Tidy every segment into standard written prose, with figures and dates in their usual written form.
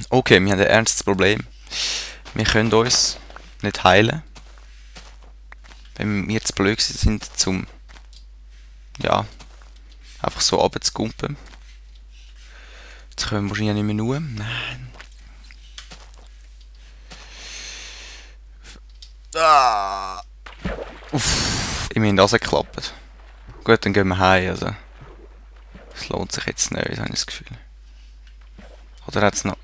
Okay, wir haben ein ernstes Problem. Wir können uns nicht heilen, wenn wir zu blöd sind, zum ja, einfach so runterzugumpen. Jetzt können wir wahrscheinlich nicht mehr nur. Nein. Ah. Uff, immerhin das hat geklappt. Gut, dann gehen wir heim. Also, es lohnt sich jetzt nicht, habe ich das Gefühl. Oder hat es noch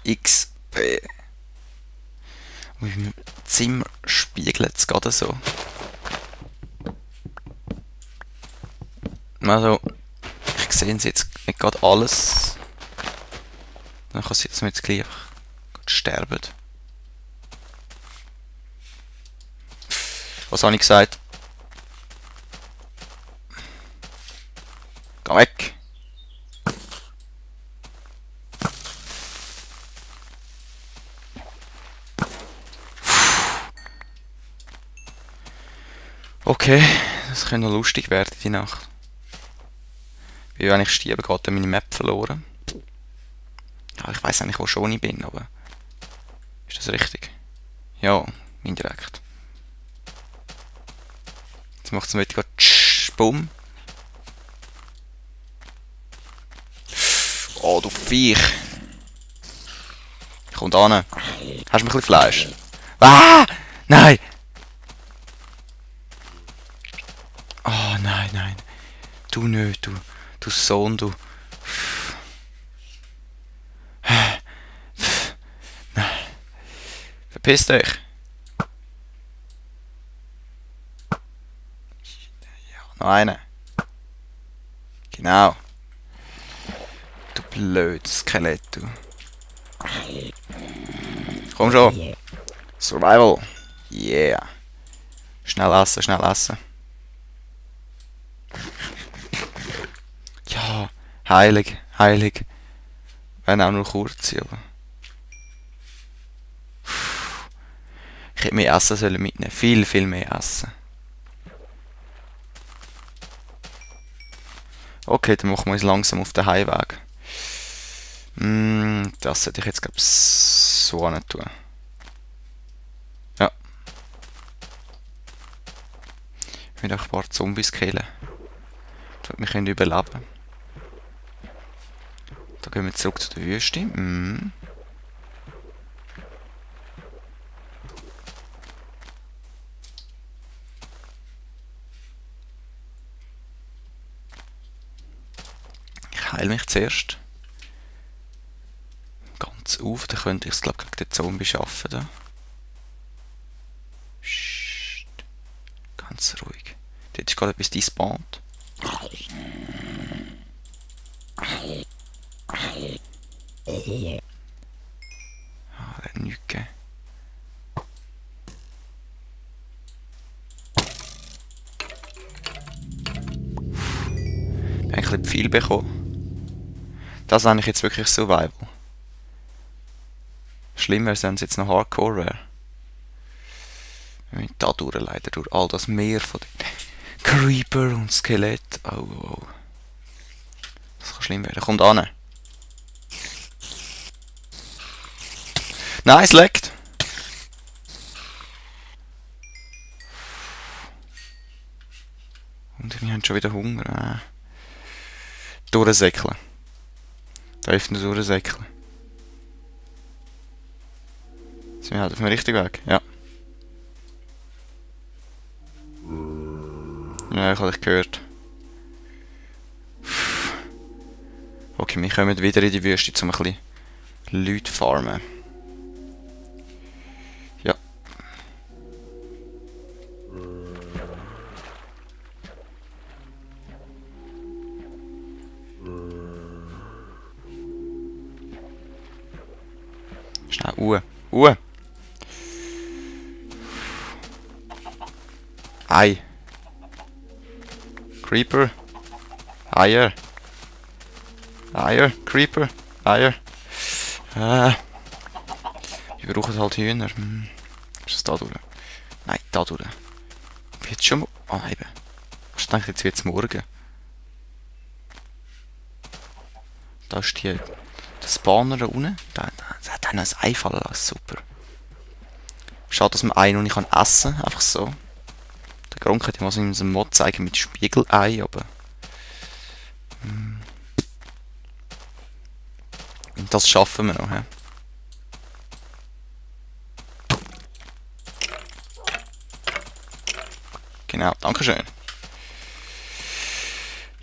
XP? Und im Zimmer spiegelt es gerade so. Also, ich sehe jetzt nicht gerade alles. Dann kann es jetzt mit gleich sterben. Was habe ich gesagt? Geh weg! Okay, das könnte noch lustig werden, die Nacht. Weil wenn ich sterbe, geht dann meine Map verloren. Ja, ich weiss eigentlich, wo schon ich bin, aber... Ist das richtig? Ja, indirekt. Jetzt macht es mir wieder Bumm. Oh, du Viech! Komm da hin. Hast du mir ein bisschen Fleisch? Ah! Nein! Oh, nein, nein. Du nicht, du Sohn, du. Nein. Verpiss dich. Ja, noch eine. Genau. Du blödes Skelett, du. Komm schon. Survival. Yeah. Schnell essen, schnell essen. Ja, heilig, heilig. Wenn auch nur kurz, aber... Ich hätte mehr Essen sollen mitnehmen. Viel, viel mehr Essen. Okay, dann machen wir uns langsam auf den Heimweg. Das sollte ich jetzt, glaube ich, so nicht tun. Ja. Ich will auch ein paar Zombies killen. Damit wir können überleben. Da gehen wir zurück zu der Wüste. Ich heile mich zuerst. Ganz auf, dann könnte ich es, glaube ich, gegen den Zombie schaffen. Da. Psst. Ganz ruhig. Dort ist gerade etwas despawned. Ah, der hat nichts gegeben. Ich habe ein bisschen viel bekommen. Das ist eigentlich jetzt wirklich Survival. Schlimm wäre es, wenn es jetzt noch Hardcore wäre. Wenn ich da leider durch all das Meer von den Creeper und Skelett. Oh, oh. Das kann schlimm werden. Kommt an. Nein, es leckt. Und wir haben schon wieder Hunger. Durchsäckeln. Da hilft nur durchsäckeln. Sind wir halt auf dem richtigen Weg? Ja. Ja, ich habe dich gehört. Okay, wir kommen wieder in die Wüste, um ein bisschen Leute zu farmen. Ja. Schnell, Uhr. Ei. Creeper. Eier. Eier. Creeper. Eier. Wir brauchen halt Hühner. Ist das da durch? Nein, da durch. Jetzt schon mal... Ah, eben. Ich denke, jetzt wird es morgen. Da ist Der Spawner da unten. Da hat einer ein Ei fallen lassen. Super. Schade, dass man Ei noch nicht essen kann. Einfach so. Der Gronk hätte mal so in seinem Mod zeigen mit Spiegelei, aber... Und das schaffen wir noch, he? Genau, dankeschön.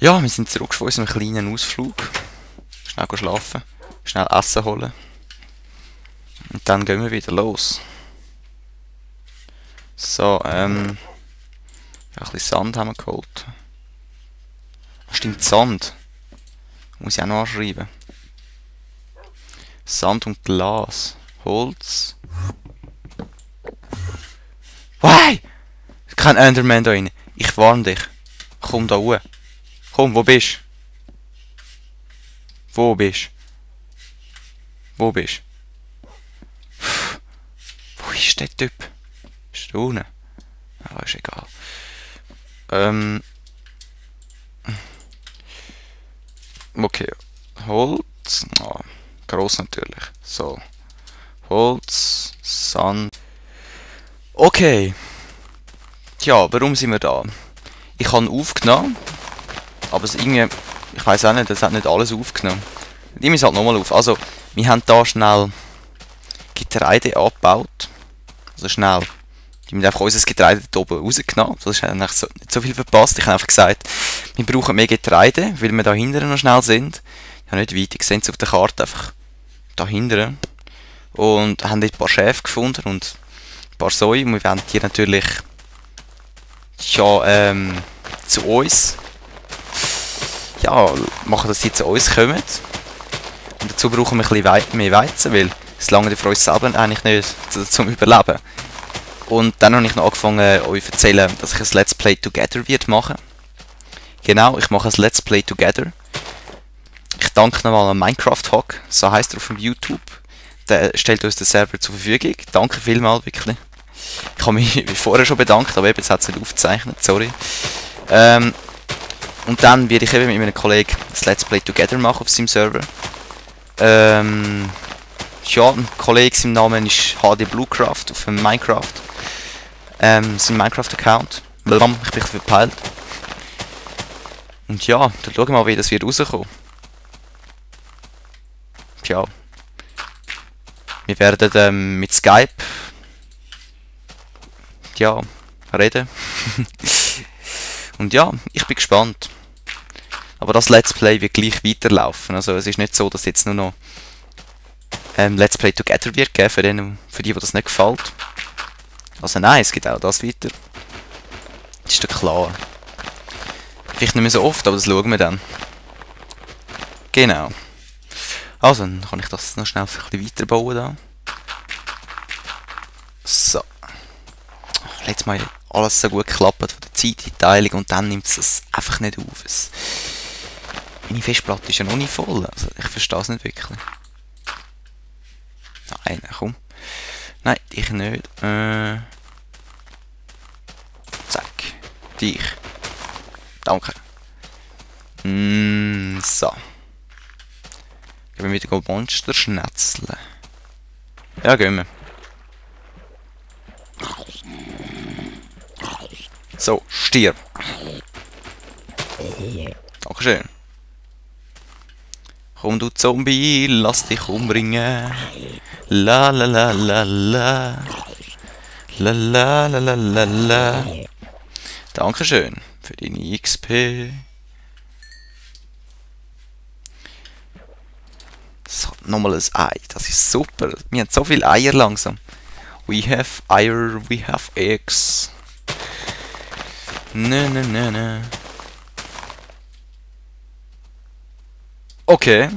Ja, wir sind zurück von unserem kleinen Ausflug. Schnell schlafen, schnell Essen holen. Und dann gehen wir wieder los. So, ein bisschen Sand haben wir geholt. Stimmt, Sand. Muss ich auch noch anschreiben. Sand und Glas. Holz. Why? Kein Enderman da rein. Ich warne dich. Komm da hoch. Komm, wo bist du? Wo bist du? Wo bist du? Wo ist der Typ? Ist der unten? Ah, ist egal. Okay. Holz. Oh, gross natürlich. So. Holz. Sand. Okay. Tja, warum sind wir da? Ich habe aufgenommen. Aber es irgendwie... Ich weiss auch nicht, das hat nicht alles aufgenommen. Nehmen wir es halt nochmal auf. Also, wir haben da schnell Getreide abgebaut. Also schnell. Wir haben einfach unser Getreide da oben rausgenommen. Das ist eigentlich so, nicht so viel verpasst. Ich habe einfach gesagt, wir brauchen mehr Getreide, weil wir da hinten noch schnell sind. Ja, nicht weit, ich sehe es auf der Karte einfach da hinten. Und haben dort ein paar Schäfe gefunden und ein paar Säue. Und wir wollen die natürlich ja, zu uns. Ja, machen, dass sie zu uns kommen. Und dazu brauchen wir ein bisschen mehr Weizen, weil es lange für uns selber eigentlich nicht zum Überleben. Und dann habe ich noch angefangen, euch zu erzählen, dass ich ein Let's Play Together wird machen. Genau, ich mache ein Let's Play Together. Ich danke nochmal an Minecraft Hog, so heisst er auf dem YouTube. Der stellt uns den Server zur Verfügung. Danke vielmals, wirklich. Ich habe mich vorher schon bedankt, aber eben, jetzt hat es nicht aufgezeichnet, sorry. Und dann werde ich eben mit meinem Kollegen das Let's Play Together machen auf seinem Server. Ja, ein Kollege, sein Name ist HD Bluecraft auf dem Minecraft. Sein Minecraft-Account. Ich bin ein bisschen verpeilt. Und ja, dann schauen wir mal, wie das wird rauskommen. Tja. Wir werden mit Skype ja, reden. Und ja, ich bin gespannt. Aber das Let's Play wird gleich weiterlaufen. Also es ist nicht so, dass jetzt nur noch Let's Play Together wird geben für die das nicht gefällt. Also nein, es geht auch das weiter. Das ist doch klar. Vielleicht nicht mehr so oft, aber das schauen wir dann. Genau. Also, dann kann ich das noch schnell ein bisschen weiterbauen da. So. Letztes Mal alles so gut geklappt von der Zeiteinteilung und dann nimmt es einfach nicht auf. Meine Festplatte ist ja noch nicht voll. Also ich verstehe es nicht wirklich. Nein, komm. Nein, dich nicht. Zack. Dich. Danke. So. Gehen wir wieder Monster schnetzeln. Ja, gehen wir. So, stirb. Dankeschön. Komm du Zombie, lass dich umbringen. La la la la la. La la la la la la. Dankeschön für deine XP. So, nochmal ein Ei, das ist super. Wir haben so viele Eier langsam. We have Eier, we have eggs. Ne. Okay.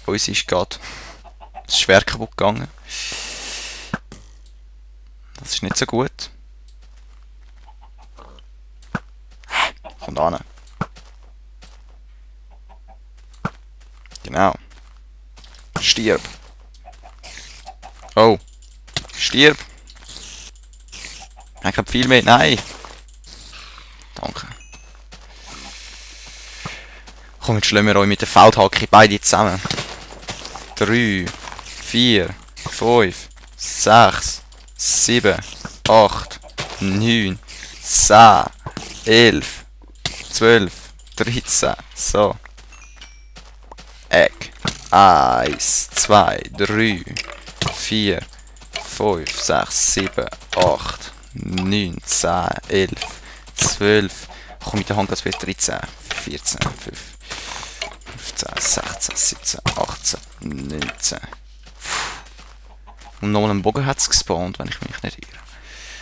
Uns ist gerade das Schwert kaputt gegangen. Das ist nicht so gut. Kommt an. Genau. Stirb. Oh. Stirb. Ich habe viel mehr. Nein. Danke. Komm, jetzt schlagen wir euch mit der Feldhacke beide zusammen. 3, 4, 5, 6, 7, 8, 9, 10, 11, 12, 13. So. Egg. 1, 2, 3, 4, 5, 6, 7, 8, 9, 10, 11, 12. Komm mit der Hand, das wird 13, 14, 15, 16, 17, 18, 19. Und nochmal einen Bogen hat es gespawnt, wenn ich mich nicht irre.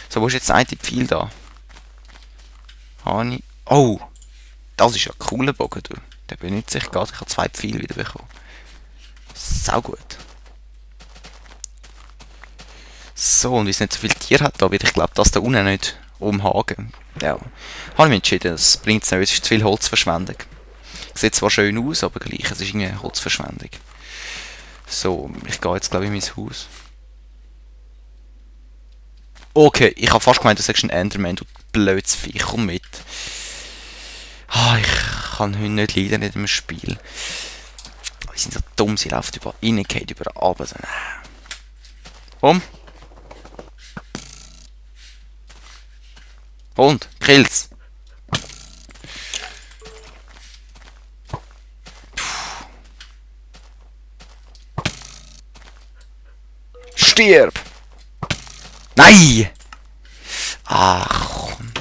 So, wo ist jetzt der eine Pfeil da? Hani. Oh! Das ist ja ein cooler Bogen, du. Den benutze ich gerade. Ich habe 2 Pfeile wieder bekommen. Sau gut. So, und weil es nicht so viele Tiere hat, da werde ich glaube das da unten nicht umhaken. Ja. Habe ich mich entschieden, das bringt es nicht. Es ist zu viel Holzverschwendung. Sieht zwar schön aus, aber gleich, es ist irgendwie Holzverschwendung. So, ich gehe jetzt glaube ich in mein Haus. Okay, ich habe fast gemeint, du sagst ein Enderman, du blödes Viech, komm mit. Ah, ich kann heute nicht leiden in dem Spiel. Die sind so dumm, sie laufen über rein, geht über runter. So, komm. Und, kill's. Stirb! Nein! Ach komm.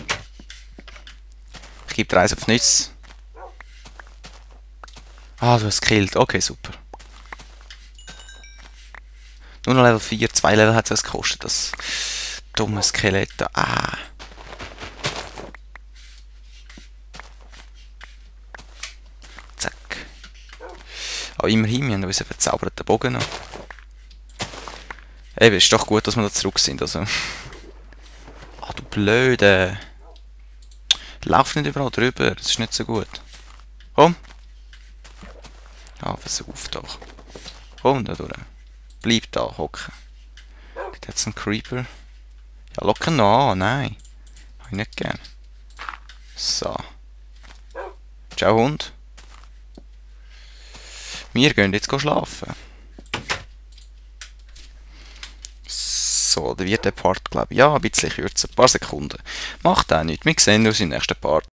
Ich gebe dir eins auf nichts. Ah, du hast gekillt. Okay, super. Nur noch Level 4. 2 Level hat es gekostet, das dumme Skelett da. Ah. Zack. Aber immerhin, wir haben unseren verzauberten Bogen noch. Eben, ist doch gut, dass wir da zurück sind, also. Ah, du Blöde. Lauf nicht überall drüber, das ist nicht so gut. Komm. Ah, versuch doch. Komm da durch. Bleib da hocken. Gibt jetzt einen Creeper. Ja, locker noch an, nein. Hab ich nicht gern. So. Ciao, Hund. Wir gehen jetzt schlafen. So, da wird der Part, glaube ich, ja, ein bisschen kürzer. Ein paar Sekunden. Macht auch nichts. Wir sehen uns im nächsten Part.